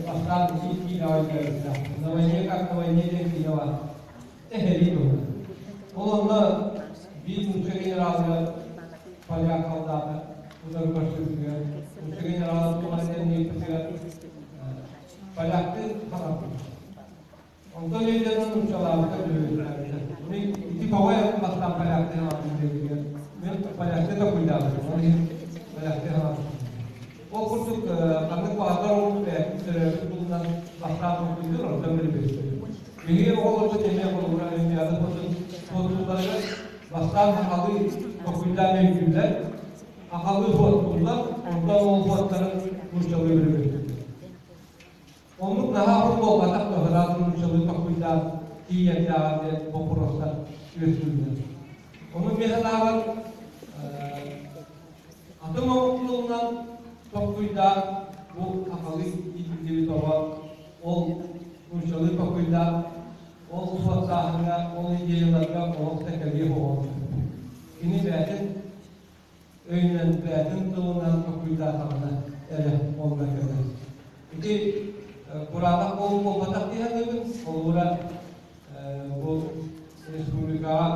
Бастаан киинэҕэ үөрэммитэ. На войне как на войне диэн киинэ баар. Эһэрии туһунан. Ол онно биир нуучча генералга поляк солдата утары көрсүбүтүгэр, нуучча генерала туох эрэ диэн ыйыппытыгар поляктыы саҥарбыт. Онтон өйдөнөн нууччалаабыта үөрэтээбитэ. Мин ити тоҕо эн бастаан поляктыы хаалбын диэбитигэр, мин поляктыы толкуйдаабытым, ол иһин поляктыы хаалбытым. Ол курдук ханнык баҕарар омук бэйэтин төрөөбүт тылынан бастаан толкуйдуур, онтон билбэттэр. Биһиги оҕолорбут эмиэ холобура Олимпиада суоттуулларыгар бастаан сахалыы толкуйдаан өйдүүллэр, сахалыы суоттууллар, онтон ол суоттарын нууччалыы билбэттэр. Оннук наһаа уһун буолбатах да ыраах нууччалыы толкуйдаан тиийэрдээҕэ диэн боппуруостар үөскүүллэр. Ону мин санаабар атын омук тылынан толкуйдаан бу сахалыы иитиллибит оҕо ол нууччалыы толкуйдаан ол суоттааһыҥҥа, ол идеяларга олох да кэлиэх оҕо. Кини бэйэтин өйүнэн бэйэтин тылынан толкуйдаатаҕына эрэ онно кэлэр. Ити кураанах буолуу буолбатах дии саныыбын. Холобура, бу республикаҕа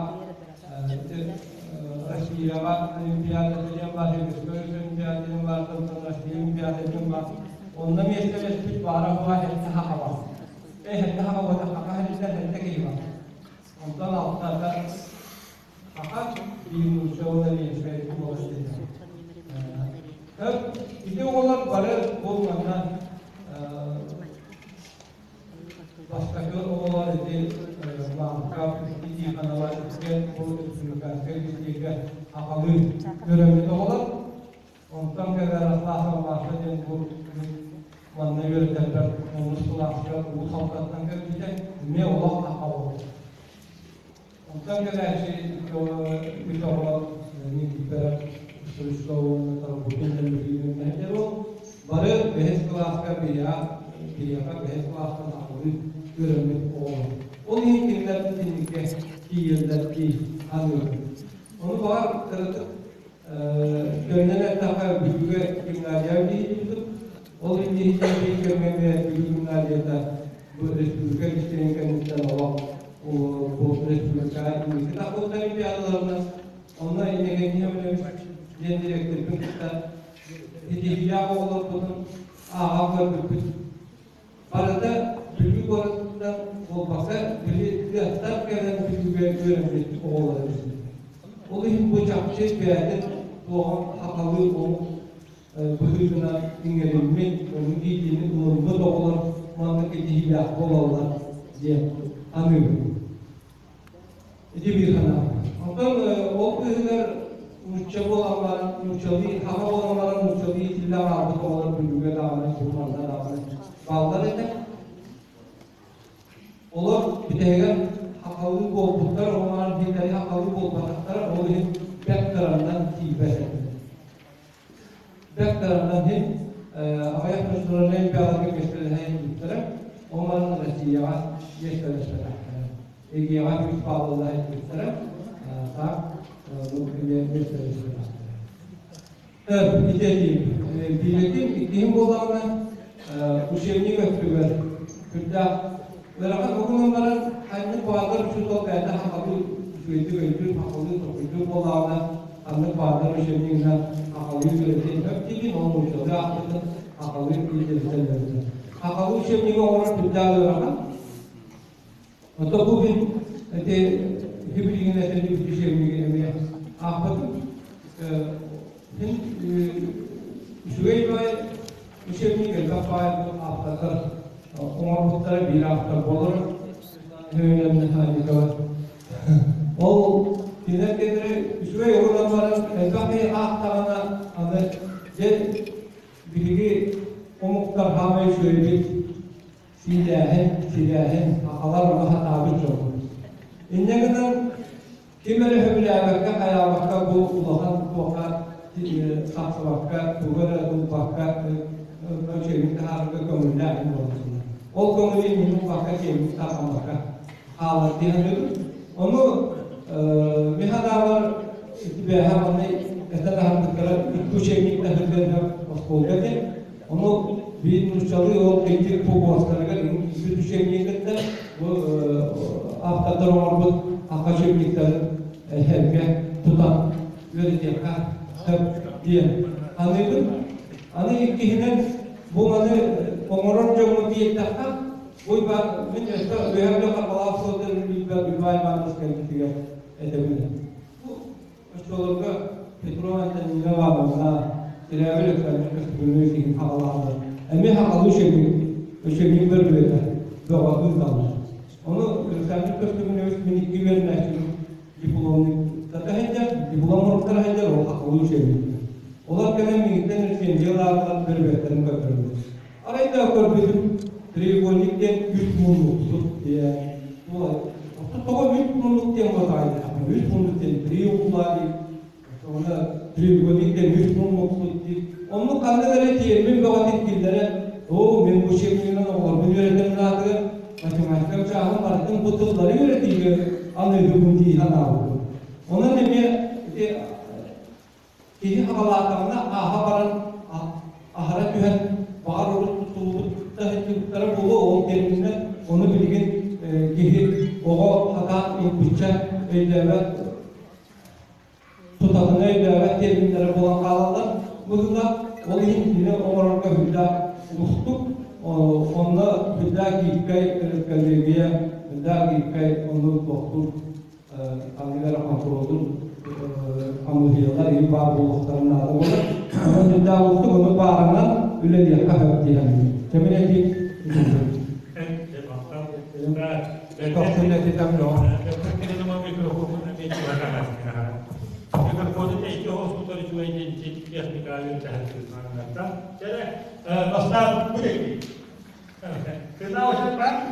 Россияҕа Олимпиада диэн баар, Советскай Олимпиада диэн баар, Россия Олимпиада диэн баар. Онно миэстэлэспит баара буола сэттэ саха баар. Сэттэ саха буолбатах, саха сириттэн сэттэ киһи баар. Онтон алтата Саха биир нуучча уонна немецкэй буолар Ити оҕолор бары бу манна бастакы оҕолор ити Лаамка Тихонова бу республиканскай лицейгэ аҕалыы үөрэммит оҕолор. Онтон кэлэр Аслаахова Маша диэн бу манна үөрэтэрбэр онус кылааска Уус Алдантан кэлбитэ. Эмиэ олох саха оҕото. Онтон кэлээччи үс оҕо Никифоров, Стручков уонна Тарабукин диэн бары бэһис кылааска биһиэхэ бэһис кылаастан сахалыы үөрэммит оҕолор. Ол иһин кинилэр итинниккэ тиийэллэр дии саныыбын. Ону баҕар кыратык көннөн эттэххэ Бүлүүгэ гимназия үлэлиирбит. Ол инниттэн биир кэмҥэ Бүлүү гимназията бу республика лицейин кэнниттэн олох бу республикаҕа инники тахсыбыт олимпиадаларынан онно Иннокентий Семенович диэн дириэктэрбин кытта ситиһиилээх оҕолорбутун ааҕан көрбүппүт. Барыта Бүлүү куоратыттан буолбакка, били тыаттан кэлэн Бүлүүгэ үөрэммит оҕолор эбит. Ол иһин бу чахчы бэйэтин туоҕун сахалыы омук быһыытынан иҥэриммит, ону иитиини ылыммыт оҕолор маннык итиһиилээх буолаллар диэн саныыбын. Ити биир санаа. Онтон ол быыһыгар нуучча буолан баран, нууччалыы, саха буолан баран нууччалыы иитиллэн хаалбыт оҕолор Бүлүүгэ даҕаны, Сулуманна даҕаны бааллар этэ. Олор бүтэһигэр сахалыы буолбуттар, ол баран биирдэри сахалыы буолбатахтар, ол иһин бэрт кыраннан тиийбэт этилэр. Бэрт кыраннан иһин аҕыйах международнай олимпиадаларга миэстэлэһэ илдьиттэрэ, ол баран Россияҕа миэстэлэспэтэхтэрэ. ЭГИАҕа үс бааллаах илдьиттэрэ, так бу эмиэ миэстэлэспэтэхтэрэ. Ити этиим. Биирэтин, иккиһин буоллаҕына, учебник өттүгэр сүрдээх ыарахан угунан баран, ханнык баҕарар учуутал бэйэтэ сахалыы үчүгэйдик өйдүүр, сахалыы толкуйдуур буоллаҕына, ханнык баҕарар учебнигынан сахалыы үөрэтиэн сөп диибин, ол нууччалыы аахпытын сахалыы иитэлиттэн үөрэтэр. Сахалыы учебнигы оҥорор сүрдээх ыарахан. Ото бу мин ити билигин этиллибит учебнигы эмиэ аахпытым. Мин үчүгэй баай учебник элбэх баай автордар оҥорбуттара биир автор буолар. Механикова. Ол кинилэр кэнники үчүгэй оҕолор баран элбэх киһи аахтаҕына аны дьэ биһиги омуктар хаамай үчүгэйбит сиилээһин, силээһин, сахалар ону сатаабыт дьоммут. Инньэ гынан ким эрэ сөбүлээбэккэ, хайаабакка бу улахан туохха тахсыбакка, тугу эрэ ылбакка чиэбин таһаарарга көҥүллээх буоллахтар. Ол көҥүлү мин ылбакка, чиэбин таһаарбакка хаалар дии саныыбын. Ону мин санаабар ити бэйэһэ манна этэ таһаарбыттара икки учебник таһырдыан оскуолга диэн. Ону биир нууччалыы ол кэйдик пугуостарыгар киирбит учебник кытта бу автордар оҥорбут саха учебниктарын сэргэ тутан үөрэтиэххэ сөп диэн аныыбын. Аны иккиһинэн бу маны оҥорор дьоҥҥо тиийдэххэ, Уйбаан мин өссө үөһэ Харбалаах суолтан Уйбаан Иванович кэлбитигэр этэбин. Бу Оччолорго Петрова Антонина Ивановна Тирээбил Александр Костюгунович иһин хаҕалааллар. Эмиэ хаҕалыы учебник, учебник бөрбүөтэ бөҕө ыыталлар. Ону Александр Костюгунович мин икки үөрэнээччим дипломниктата сылдьар, диплом оҥоруктара сылдьар, ол хахалыы учебник. Олор кэлэн миигиттэн рецензия ылааллар, бөрбүөттэрин көрдөрөллөр. Арай да көрбүтүм треугольник диэн үс муннуксут диэн. Тоҕо үс муннук диэн буолтаҕай үс муннук диэн три угла диир. Онно треугольник диэн үс муннуксут диир. Оннук ханнык эрэ термин бөҕөтүн киллэрэн, оо, мин бу учебнигынан оҕолорбун үөрэтэрим наатыгар математика чааһын барытын бу тыллары үөрэтиигэ аныыһыбын дии санаабытым. Онон эмиэ ити Киһи хаҕалаатаҕына ааһа баран аһара түһэн баҕар урут туттуллубут да сылдьыбыттара буолуо ол терминнэр ону билигин киһи оҕо сатаан ылбычча өйдөөбөт тутатына өйдөөбөт терминнэрэ буолан хаалаллар быһыылаах. Ол иһин кини оҥорорго сүрдээх уустук, онно сүрдээх гибкэй коллегия, сүрдээх гибкэй оннук туохтуур ханнык эрэ хонтуруолун хамыыһыйалар ил баар буолуохтарын наада буолар. Онон сүрдээх уустук, ону баарынан үлэлиэххэ сөп дии саныыбын. Кэмин этии Көхсүн этитем но.